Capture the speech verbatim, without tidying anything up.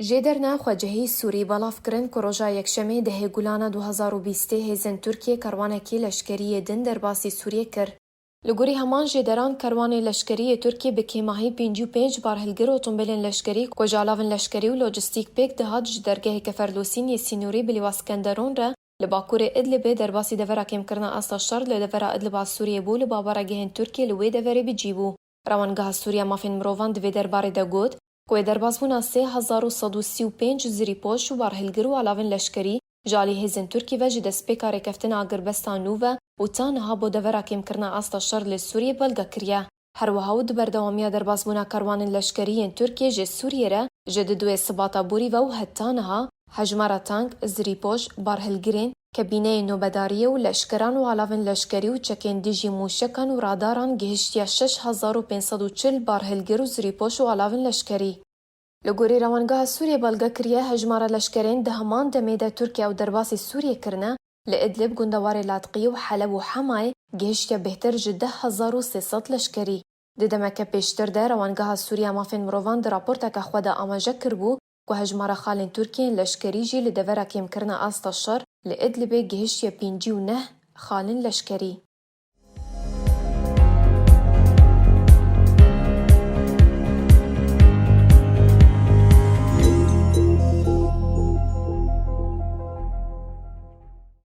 Jêderine xwecihî Sûrî belav kirin ku roja Yekşemê dehê Gulana du hezar û bîstê hêzên Tirkiyê kerwanekî leşkerî yê din derbasî Sûriyê kir. Li gorî heman jêderan, kerwanê leşkerî yê Tirkiyê bi kêmahî pêncî û pênc barhilgir, otombêlên leşkerî ku ji alavên leşkerî û lojistîk pêk dihat, ji dergehê Keferdosîn yê sînorî bi lêwazkenderon re li bakurê Idlibê derbasî devera kêmkirina asta şer li devera Idlib a Sûriyê bû, li bavara gehên Tirkiyê li wê deverê bi cî bû. Rewangeha Sûriya Mafên Mirovan di vê derbarê de got ku wê derbasbûna sê hezar û sed û sî û pênc zirîpoş û barhilgir û alavên leşkerî ji alî hêzên Tirkî ve ji destpêka rêkeftina agirbesta nû ve û ta niha bo devera kêmkirina asta şer li Sûriyê belge kiriye. Her wiha û di berdewamiya derbasbûna kerwanên leşkerî yên Tirkiyê ji Sûriyê re ji di duyê Sibata borî ve û heta niha hejmara tank, zirîpoş, barhilgirên, kabîneyên nobedariyê û leşkeran û alavên leşkerî û çekên dijî mûşekan û radaran gihiştiye şeş hezar û pênc sed û çil barhilgir û zirîpoş û alavên leşkerî. Li gorî Rewangeha Sûriyê belge kiriye, hejmara leşkerên di heman demê de Tirkiye ew derbasî Sûriyê kirine, li Idlib, gundewarê Latqiyê û Heleb û Hemayê gihiştiye bêhtir ji deh hezar û sê sed leşkerî. Di demeke pêştir de Rewangeha Sûriya Mafên Mirovan di raporteke xwe de amaje kiribû ku hejmara xalên Tirkiyê yên leşkerî jî li devera kêmkirina asta şer li Idlibê gihiştiye pêncî û neh xalên leşkerî.